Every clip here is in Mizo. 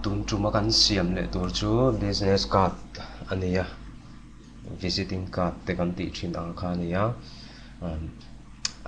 Tun tuma kan siam leh tur chu business card a ni a, visiting card te kan tih thin ang kha a ni a,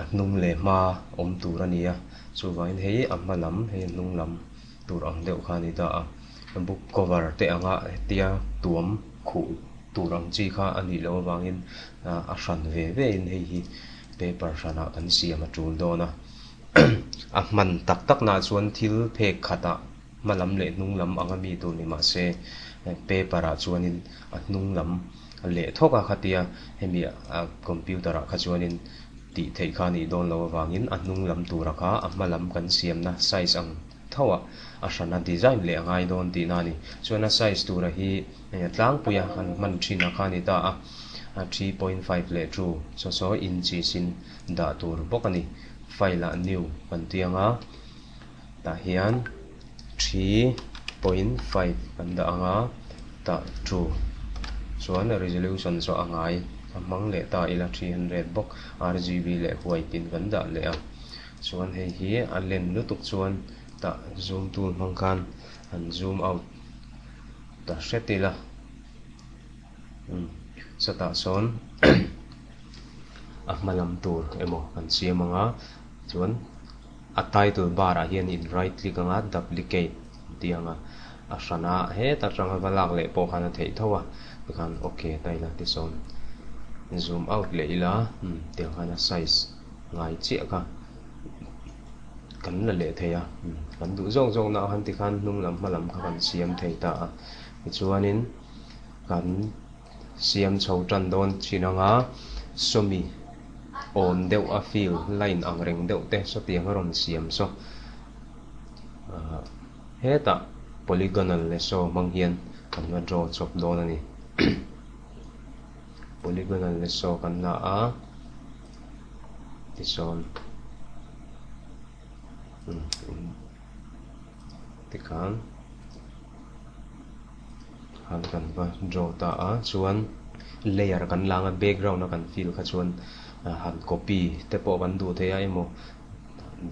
a hnung leh hma awm tur a ni a, chuvangin hei a hma lam hei a hnung lam tur ang deuh kha a ni ta a, book cover te anga hetia tuam khuh tur ang chi kha a nih loh avangin a hran ve ve in hei hi paper hranah kan siam a tul dawn a. A hman tak tak nah chuan thil phek khatah hma lam leh hnung lam anga mi tur ni mah se paper ah chuanin a hnung lam leh thawk a khatia hemi computer ah kha chuanin tih theih kha a nih dawn loh avangin a hnung lam tura kha a hma lam kan siamna size ang tho ah a hrana design leh a ngai dawn tihna a ni. Chuan a size tura hi tlangpuia han hman thin a kha a ni ta a, 3.5 leh 2 saw saw inches in dah tur bawk a ni. File ah new kan ti ang a, tah hian 3.5 kan dah ang a, tah 2 chuan resolution chu a ngai a hmang leh ta ila 300 bawk RGB leh white in kan dah leh a. Chuan hei hi a len lutuk chuan tah zoom tool hmang khan han zoom out ta hret ila umm chutah sawn a hma lam tur emaw kan siam ang a chuan a title bar ah hian in right click anga duplicate an tih ang a a hrana heta tanga va lak leh pawh khan a theih tho a tikhan ok ta ila tisawn zoom out leh ila umm tiang khan a size. Ngai chiah kha kan la leh thei a, kan duh zawk zawk na han tikhan hnung lam hma lam kha kan siam thei ta a, tichuanin kan siam chho tan dawn thin anga sawmi awn deuh a fill line ang reng deuh te sawtiang a rawn siam saw ah hetah polygonal leh saw hmang hian kan la draw chawp dawn a ni polygonal leh saw kan la a. Tisawn tikhan han kan va draw ta a chuan layer kan lang a background a kan fill kha chuan han copy te pawh kan duh thei a emaw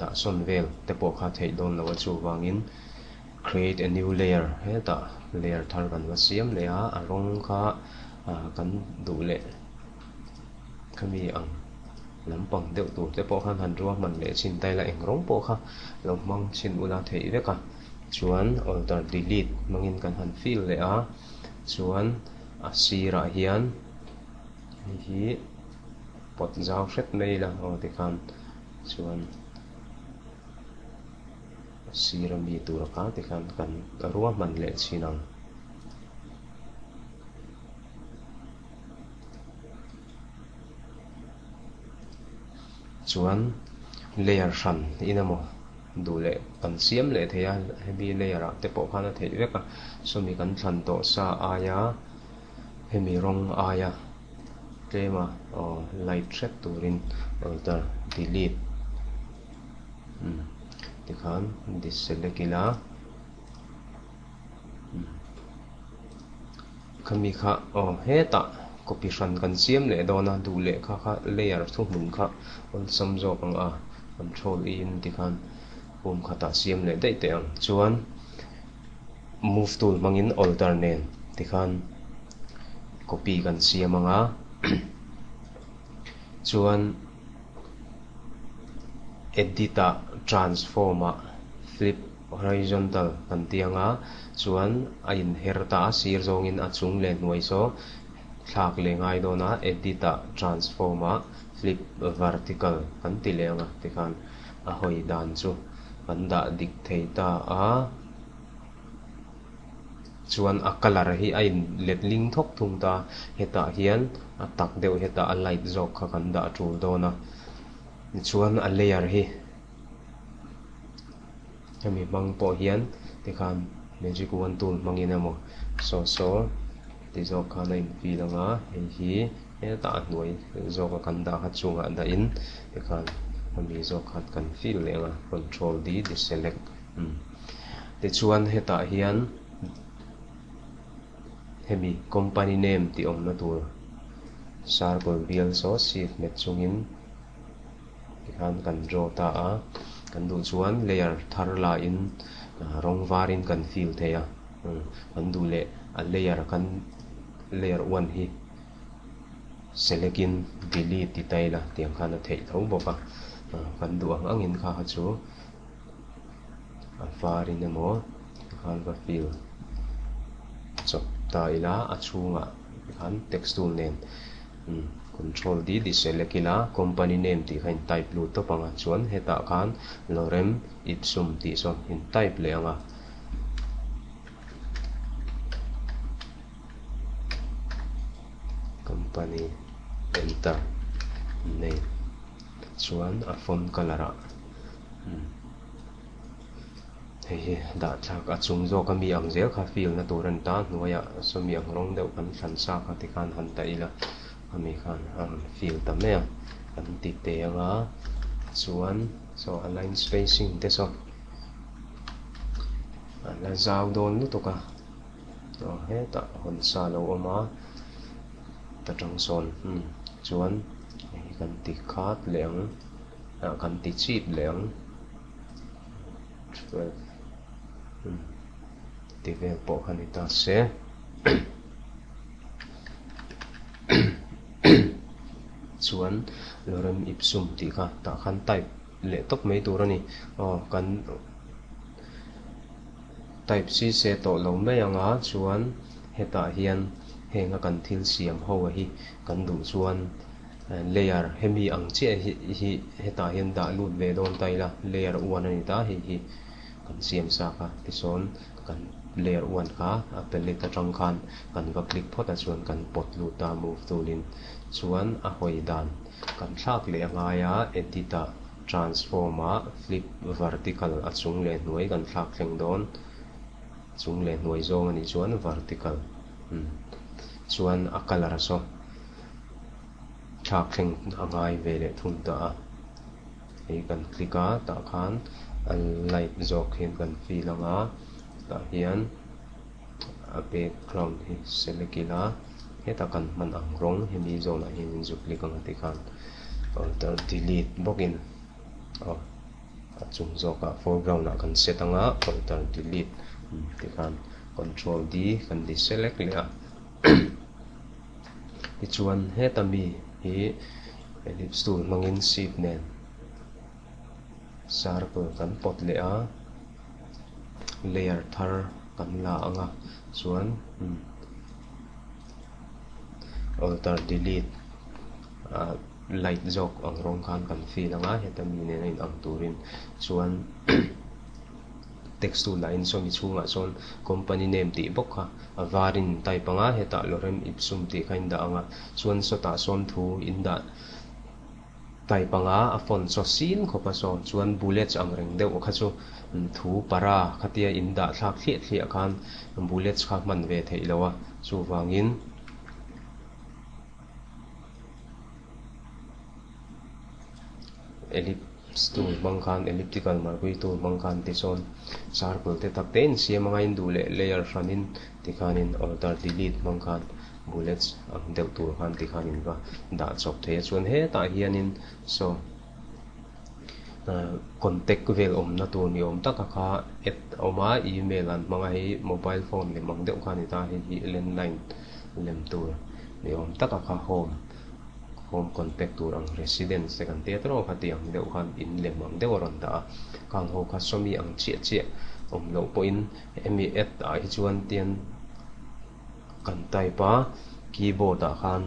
dah sawn vel te pawh kha theih dawn lo a chuvangin create a new layer hetah layer thar kan va siam leh a a rawng kha kan duh leh. Khami ang lampang deuh tur te pawh khan han ruahman leh chhin ta ila eng rawng pawh kha lo hmang chhin ula theih vek a, chuan alter delete hmangin kan han fill leh a, chuan a sirah hian hei hi pawt zau hret mai ila aw tikhan chuan a sira mi tur kha tikhan kan ruahman leh chhin ang. Chuan layer hran in emaw duh leh kan siam leh thei a hemi layer ah te pawh khan a theih vek a sawmi kan thlan tawh sa aia hemi rawng aia tlema aw light hret turin alter delete umm tikhan deselect ila. Khami kha aw hetah copy hran kan siam leh dawn a, duh leh kha kha layer thuhmun kha awlsam zawk ang a, control E in tikhan form khatah siam leh daih teh ang. Chuan move tool hmangin alter nen tikhan copy kan siam ang a, chuan edit ah transform ah flip. Horizontal kan ti ang a, chuan a inher ta a, sir zawngin a chung leh hnuai saw thlak leh ngai dawn a, edit ah transform ah flip vertical kan ti leh ang a, tikhan a hawi dan chu kan dah dik thei ta a, chuan a colour hi a in let ling thawk thung ta, hetah hian a tak deuh hetah a light zawk kha kan dah tul dawn a, tichuan a layer hi. Hemi hmang pawh hian tikhan magic wand tool hmangin emaw saw saw ti zawk khan a infill ang a, hei hi hetah a hnuai zawka kan dah kha chungah dahin tikhan hemi zawk khan kan fill leh ang a, control D deselect umm tichuan hetah hian hemi company name tih awmna tur circle bial saw shift hmet chungin. Tikhan kan draw ta a, kan duh chuan layer thar la in rawng var in kan fill thei a. Kan duh leh a layer kan layer one hi select in delete ti ta ila tiang khan a theih tho bawk a. Kan duh ang angin kha kha chu a varin emaw tikhan va fill chawp ta ila a chhungah tikhan text tool nen control D deselect ila company name tih kha in type lut tawp ang a chuan hetah khan lorem ipsum tih sawn in type leh ang a. Company enter name chuan a font colour ah hei hi dah thlak a chung zawk a mi ang zel kha fill na tur a ni ta hnuaiah sawmi ang rawng deuh kan thlan sa kha tikhan han dah ila ami khan a rawn fill ta mai a kan ti teh anga chuan saw a line spacing te saw a la zau dawn lutuk a aw hetah hawn sa lo awm a ta tang sawn umm chuan hei hi kan ti khat leh ang ah kan ti chip leh ang 12 umm ti vel pawh kha ni ta se. Chuan lorem ipsum tih kha tah khan type leh tawp mai tur a ni. Aw kan type si se tawh lo mai ang a chuan hetah hian heng a kan thil siam ho a hi kan duh chuan layer hemi ang chiah hi hi hetah hian dah lut ve dawn ta ila layer one a ni ta hei hi kan siam sa kha tisawn kan layer one kha a palette atang khan kan va click phawt a chuan kan pawt lut a move tool in chuan a hawi dan kan thlak leh a ngai a edit ah transform ah flip vertical a chung leh hnuai kan thlak thleng dawn chung leh hnuai zawng a nih chuan vertical umm chuan a colour saw thlak thleng a ngai ve leh thung ta a hei kan click a tah khan a light zawk hian kan fill ang a tah hian a background hi select ila hetah kan hman ang rawng hemi zawnah hian in zu click ang a tikhan alter delete bawkin aw a chung zawkah foreground ah kan set ang a alter delete tikhan control D kan deselect leh a tichuan heta mi hi ellipse tool hmangin shape nen circle kan pawt leh a. Layer thar kan la ang a chuan alter delete ah light zawk ang rawng khan kan fill ang a heta mi nena in ang turin chuan text tool ah in sawmi chhungah sawn company name tih bawk kha a varin in type ang a hetah lorem ipsum tih kha in dah ang a chuan sawtah sawn thu in dah. Type anga a font chaw sin khawp a saw chuan bullets ang reng deuh kha chu thu para khatia in dah thlak thliah thliah khan bullets kha hman ve theih lo a, chuvangin ellipse tool hmang khan elliptical marquee tool hmang khan tisawn circle te tak te in siam anga in duh leh layer hranin tikhanin alter delete hmang khan Bullets ang deuh tur khan tikhan in va dah chawp thei a chuan hetah hianin saw contact vel awmna tur ni awm taka kha add a awm a email an hmang a hei mobile phone lem ang deuh kha a ni ta hei hi landline lem tur ni awm taka kha home home contact tur ang residence te kan tia tawrh ang kha tih ang deuh khan in lem ang deuh a rawn dah a khang ho kha sawmi ang chiah chiah awm loh pawhin hemi add ah hi chuan tian. Kan type a, keyboard ah khan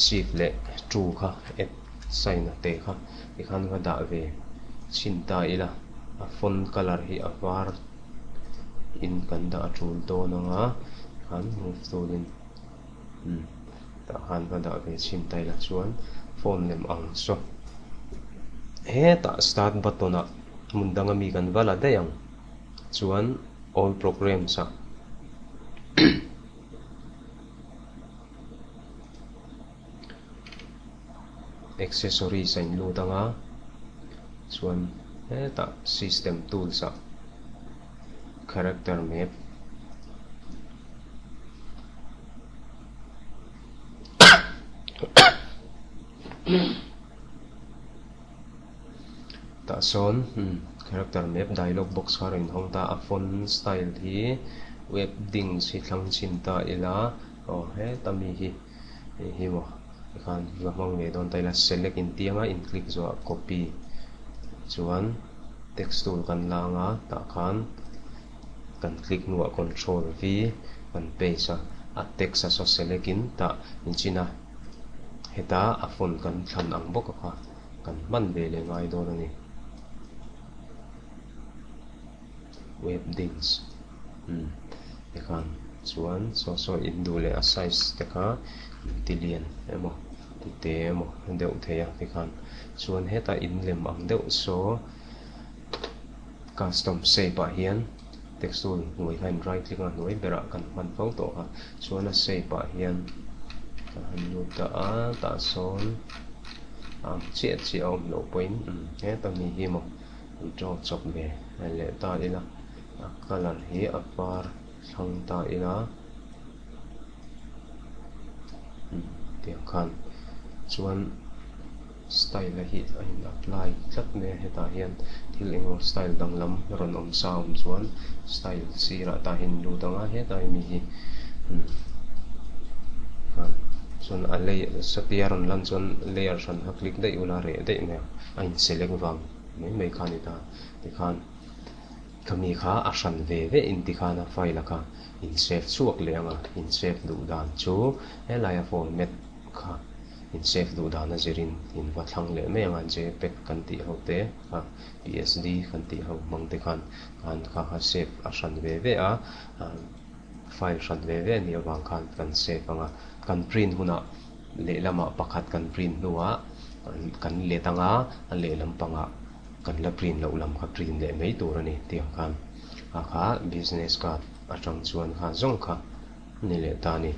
shift leh 2 kha at sign a te kha tikhan va dah ve chhin ta ila a font colour hi a var in kan dah a tul dawn ang a tikhan move tool in umm tah khan va dah ve chhin ta ila chuan phone lem ang saw hetah start button ah hmun danga mi kan va la daih ang chuan. All programs ah accessories a in lut ang a chuan hetah system tools ah character map Tah sawn character map dialog box kha a rawn inhawng ta a, font style hi. Webdings hi thlang chhin ta ila aw heta mi hi hei hi maw tikhan va hmang ve dawn ta ila select in tianga in click zawhah copy chuan text tool kan la anga tah khan kan click hnuah control V kan paste a a text a saw select in tah inchhin a heta a font kan thlan ang bawk a kha kan hman ve leh ngai dawn a ni. Webdings umm tikhan chuan saw saw in duh leh a size te kha ti lian emaw ti te emaw deuh thei a tikhan chuan hetah in lem ang deuh saw custom shape ah hian text tool hnuai kha in right click a hnuai berah kan hman fo tawh kha chuan a shape ah hian ka han lut ta a tah sawn ang chiah chiah a awm loh pawhin umm heta mi hi maw. Draw chawp ve leh ta ila a colour hi a var thlang ta ila umm tiang khan chuan style a hi a in apply tlat mai a hetah hian thil eng emaw style danglam rawn awm sa awm chuan style sirah tah hian lut ang a hetah hi mi hi umm chuan a layer satia rawn lan chuan layer hran kha click daih ula reh daih mai ang a in select vang. Mai mai kha a ni ta. Tikhan khami kha a hran ve ve in tikhan a file a kha in save chhuak leh ang a, in save duh dan chu helaia format kha in save duh dan a zirin in va thlang leh mai ang a, jpeg kan tih ho te kha psd kan tih ho hmang te khan khan kha kha save a hran ve ve a, file hran ve ve a nih avang khan kan save ang a, kan print hunah Lehlamah pakhat kan print hnuah kan let anga a lehlam pangah kan la print loh lam kha print leh mai tur a ni tih ang khan a kha business card atang chuan kha zawng kha a ni leh ta a ni.